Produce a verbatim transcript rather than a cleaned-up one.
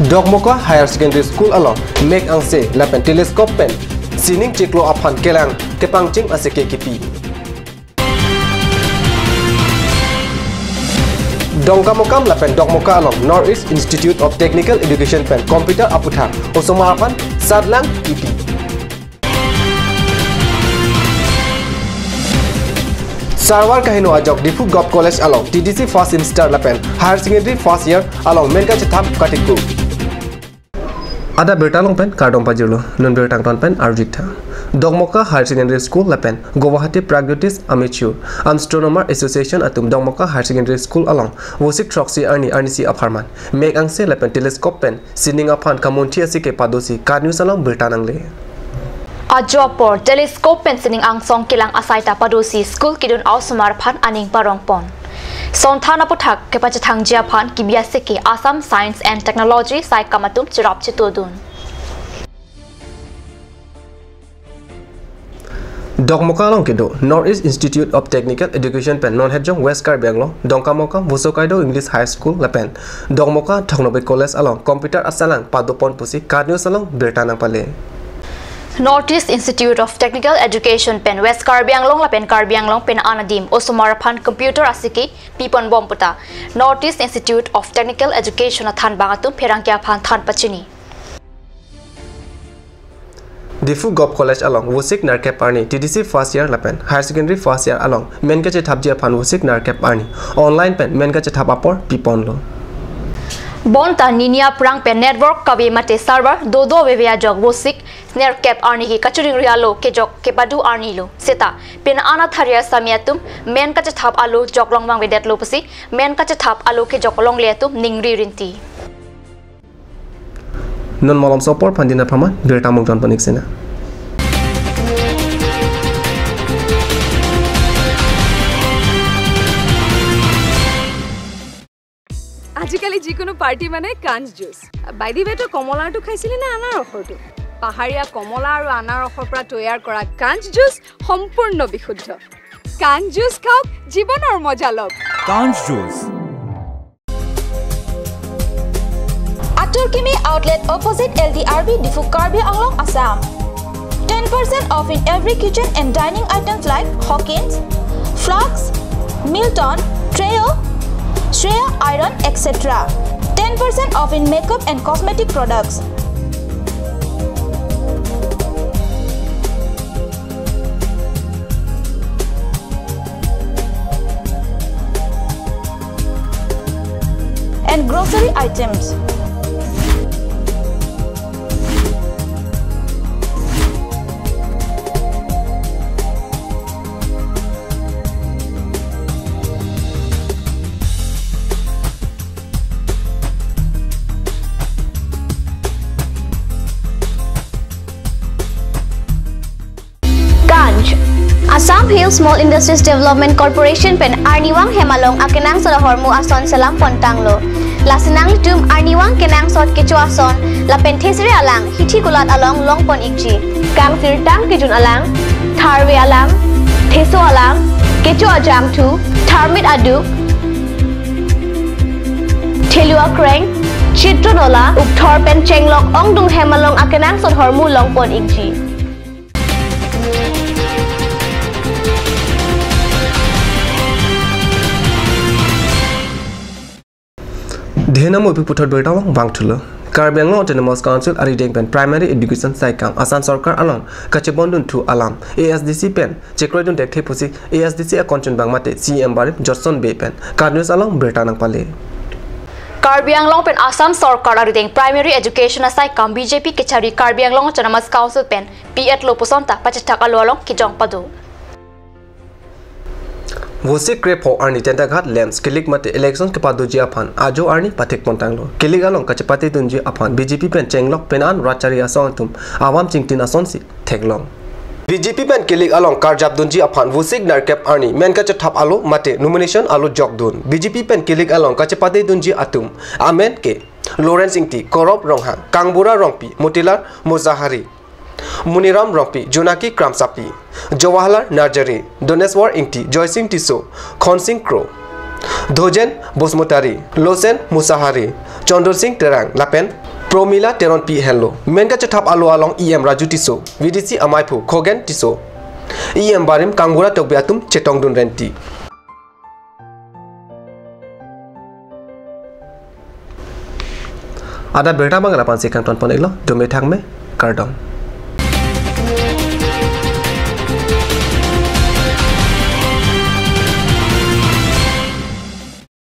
Dokmoka Higher Secondary School along mek angse lapen telescope pen sining chiklo aphan kelang kepangcheng asike kipi. Dongkamukam lapen Dokmoka along North East Institute of Technical Education pen computer aputhak osomar aphan satlang kipi. Sarwar kaheno ajok Diphu Govt College along T D C first semester lapen higher secondary first year along men kachethap katikuk. Ada birta along pen kardom pajirlo, non birta angton pen arjik tha. Dokmoka Higher Secondary School lapen Guwahati Pragyutish Amateur Astronomer Association atum Dokmoka Higher Secondary School along Vosik throksi arni arnisi apharman mek angse lapen telescope pen sining aphan kamunthi asike padosi KAT News along birta nangle. Ajo apor telescope pen sining angsong kelang asai ta padosi school kidun a-osomar aphan aning parong pon. Sonthan aputhak kepachethangji aphan kibi asike Assam Science and Technology saikam atum cherap chetodun. Dokmoka along kedo North East Institute of Technical Education pen non hetjong West Karbi Anglong Dongkamukam Voso Kaido English High School lapen Dokmoka Thoknobe College along computer asalang padopon pusi KAT News along birta nangpale. North East Institute of Technical Education pen West Karbi Anglong lapen Karbi Anglong pen anadim osomar aphan computer asike pipon bom puta North East Institute of Technical Education athanbang atum pherangke aphan than pachini. Diphu Govt College along Vosik nerkep arni T D C first year lapen higher secondary first year along men kachethapji aphan Vosik nerkep arni online pen men kachethap apor piponlo. Bonta nini aphrang pen network kave mate server dodo veve ajok Vosik nerkep arni ke kachoningri alo kejok kepadu arnilo. Seta pini anathari asami atum men kachethap alo jok longvang vedetlo pusi men kachethap alo kejok longle atum ningri rinti. Non malomso apor phan dina pharman birta mungton panik sena. আজিকালি যিকোনো পাৰ্টি মানে কাঞ্চ juice. By the ৱে, তই কমলাৰটো খাইছিলি নে আনাৰসৰটো? পাহাৰীয়া কমলা আৰু আনাৰসৰ পৰা তৈয়াৰ কৰা কাঞ্চ জুচ সম্পূৰ্ণ বিশুদ্ধ। কাঞ্চ জুচ খাওক, জীৱনৰ মজা লওক। কাঞ্চ juice. Atur Kimi Outlet, opposite L D R B, Diphu, Karbi Anglong, Assam. Ten percent off in every kitchen and dining items like Hawkins, Flask, Milton, Trio, Shreya Iron, et cetera. Ten percent off in makeup and cosmetic products. And grocery items. Kancch. Assam Hill Small Industries Development Corporation pen arnivang hem along akenangsot ahormu ason selam pontanglo. Lasi nanglitum arnivang kenangsot kecho ason lapen thesere alang hithi kulat along longpon ikji. Kangsirtang kejun alang, tharve alang, theso alang, kecho ajangthu, tharmit aduk, thelu akreng, chitro nola, ukthor pen chenglok ongdung hem along akenangsot ahormu longpon ikji. Dhenam upi puthot birta vangthulo. Karbi Anglong Autonomous Council arideng pen Primary Education saikam Assam Sorkar along kachebondunthu alam A S D C pen chekroidun thekthe pusi A S D C akonchunbang mate C E M barim Jotson Bey pen KAT News along birta nangpale. Karbi Anglong pen Assam Sorkar arideng Primary Education asaikam B J P kechari Karbi Anglong Autonomous Council pen P F lo puson ta pachethak alo along kejong pado. Vosik krepho arni Tentaghat LAMPS kilik mate election kepadoji aphan ajo arni pathik pontanglo. Kilik along kachepatedunji aphan B J P pen chenglok pen an rat chari asong atum avam chingtin asonsi theklong. B J P pen kilik along karjapdunji aphan Vosik nerkep arni men kachethap alo mate nomination alo jokdun. B J P pen kilik along kachepatedunji atum amen ke Lawrence Ingti, Korop Ronghang, Kangbura Rongpi, Motilal Musahari, Muniram Rongpi, Jonaki Kramsapi, Jawaharlal Narjare, Doneswar Ingti, Joysing Tisso, Khonsing Kro, Dhojen Basumatary, Losen Musahari, Chandra Singh Terang lapen Promila Teronpi henlo. Men kachethap alo along E M Raju Tisso, V D C amaiphu Khogen Tisso, E M barim kangbura tokbi atum chetongdun renti. Adap birta abang lapu-ansi kangtonpon-iklo, dome thakme, kardom.